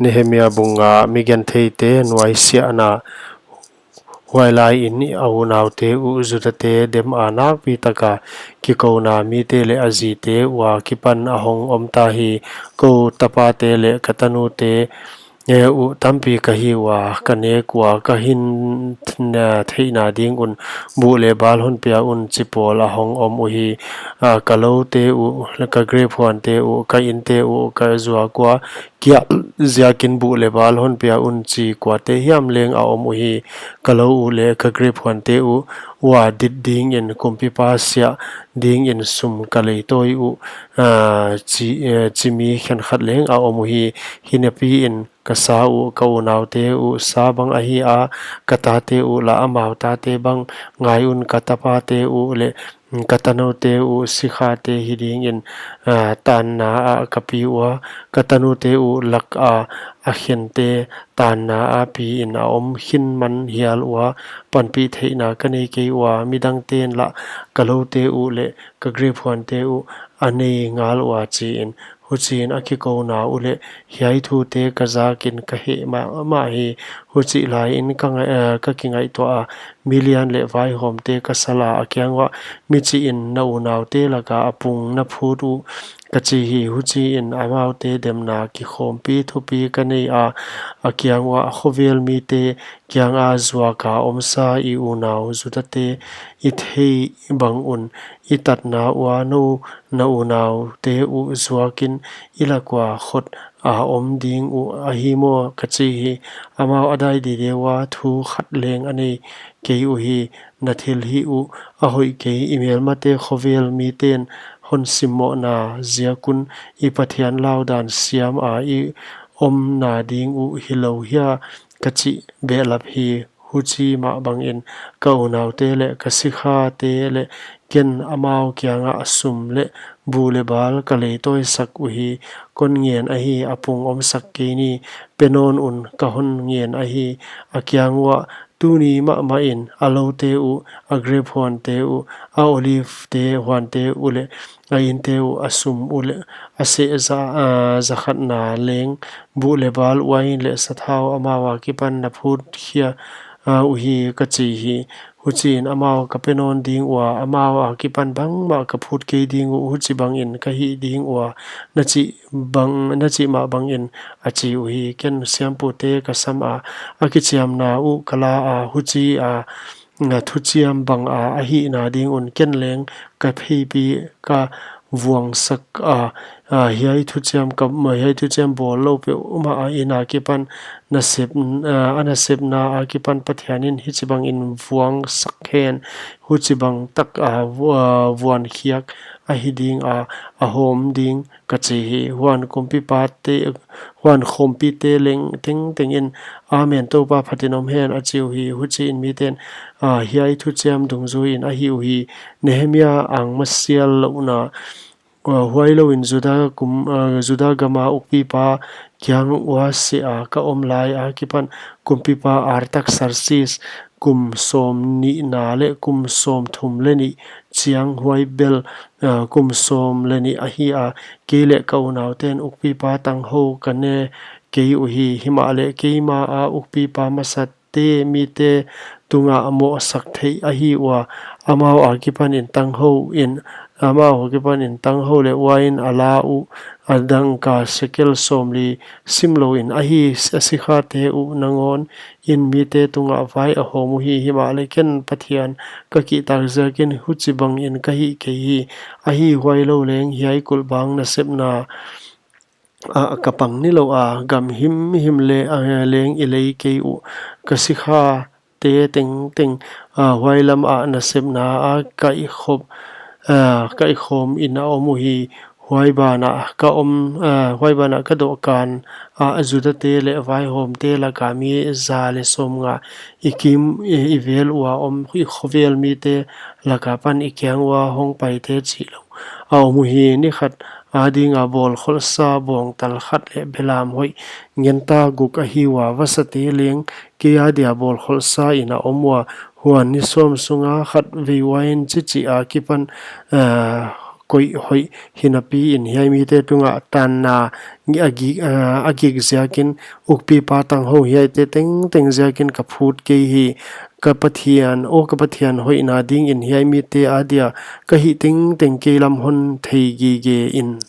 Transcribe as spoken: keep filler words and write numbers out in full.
Nehemia bung nga. Migentheite nuaisiahna. Huailaiin a unaute uh Judate dem a nakpi taka kikouna mite leh a zite ua kipan a hong omta hi. Kou tapate leh ka tanute uh tampi ka hi ua, ka nek ua, ka hin theihna ding un buh leh bal honpia un, chi pawl a hong om uhi. Ka loute uh, ka grep huante uh, ka inte uh ka zuak ua, kia ziakin buh leh bal honpia un, chi kuate hiam leng a om uhi. Ka lou uh leh ka grep huante uh ua dit dingin kumpipa siah dingin sum ka leitawi uh, chi, chi mi khenkhat leng a om uhi. Hinapiin ka sa uh, ka unaute uh sa bang ahi a, ka tate uh lah amau tate bang. Ngai un, ka tapate uh leh ka tanute uh sikhate hi dingin tanna ah ka pi ua, ka tanute uh laka a khente tanna a piin a om khin man hial ua, panpih theihna ka nei kei ua, midangten lah ka loute uh leh ka grep huante uh a nei ngal ua, chiin. Huchiin a kikouna uh leh hiai thute ka zakin ka heh mahmah hi. Huchih laiin ka kingaihtuah a, milian leh vaihawmte ka sal a, a kiang uah, michihin na unaute laka a pung na phut uh, ka chi hi. Huchiin amaute demna kikhawmpi thupi ka nei a, a kiang uah, khovel mite kianga zuaka omsa i unau Judate i theih bang un, i tatna ua nou na unaute uh zuakin i lak ua khot a om ding uh ahi maw, ka chi hi. Amau a dai dide ua, thu khat leng a nei kei uhi. Na thilhih uh a hoih kei. I melmate khovel miten hon simmohna ziak un i Pathian laudan siama i omna ding uh hilou hia, ka chih behlap hi. Huchi mah bangin ka unaute leh ka sikhate leh ken amau kiangah sum leh buh leh bal ka leitawi sak uhi. Kon ngen ahi, a pung omsak kei ni, pe nawn un, ka hon ngen ahi. A kiang uah, tuni mahmahin a loute uh, a grep huante uh, a olive te huante uh leh a inte uh, a sum uh leh a seh za, a, za khatna leng, buh leh bal, uain leh sathau amau akipan na phut khia, a, uhi, ka chi hi. Huchiin amau ka pe nawn ding ua, amau akipan bangmah ka phut kei ding uh, huchibangin ka hih ding ua, na chih bang, na chih mah bangin, a chi uhi. Ken siampute ka sam a, a kichiamna uh ka la a, huchi a, a thuchiam banga a hihna ding un ken leng ka pheipi ka vuangsak a, a, hiai thuchiam ka, hiai thuchiam bawl lou peuhmah a, in akipan nasep, a, a nasepna akipan Pathianin hichibangin vuangsak hen, huchibang taka vu-, a, vuankhiak ahi ding a, a hawm ding, ka chi hi. Huan kumpipate, huan khawmpite leng tengtengin, Amen, Toupa phatin om hen, a chi uhi. Huchiin miten, a, hiai thuchiam dungzuiin a hih uhi. Nehemia angmasial louhna. A, huailouin Juda kum, a, Juda gama ukpipa kiang ua seh a ka om lai akipan kumpipa Artaksarsis kum sawmnihna leh kum sawmthum leh nih chiang, huai bel, a, kum sawm leh nih ahi a, kei leh ka unauten ukpipa tanghou ka ne kei uhi. Himahleh keima a ukpipa masate mite tungah mohsak theih ahi ua, amau akipanin tanghou in, amau akipanin tanghou leh uain a la uh a dangka sekel sawmli simlouin ahi. A sikhate uh nangawn in mite tungah vai a hawm uhi. Himahleh ken Pathian ka kihtak ziakin huchibangin ka hih kei hi. Ahi, huailou leng hiai kulhbang nasepna ah ka pang nilouh a, gam himhim leh, a, leng i lei kei uh. Ka sikhate tengteng, a, huailam ah nasepna a ka i khop, a, ka i khawmin a om uhi. Huai banah ka om, a, huai banah ka dohkan ah Judate leh vaihawmte laka mi za leh sawmnga i kim, i, i vel ua om, i khovel mite laka pan i kiang ua hongpaite chihlouh a om uhi. Ni khat adinga bawlkholhsa bawngtal khat leh belam hoih ngenta guk ahi ua, vasate leng kei adia bawlkholhsain a om ua, huan ni sawm sunga khatvei uain chichih akipan, a, koih hoih hinapi in hiai mite tungah tanna a gik, a gik ziakin, ukpipa tanghou hiaite tengteng ziakin ka phut kei hi. Ka Pathian, aw ka Pathian, hoihna dingin hiai mite adia ka hih tengteng kei lam hon thei gige in.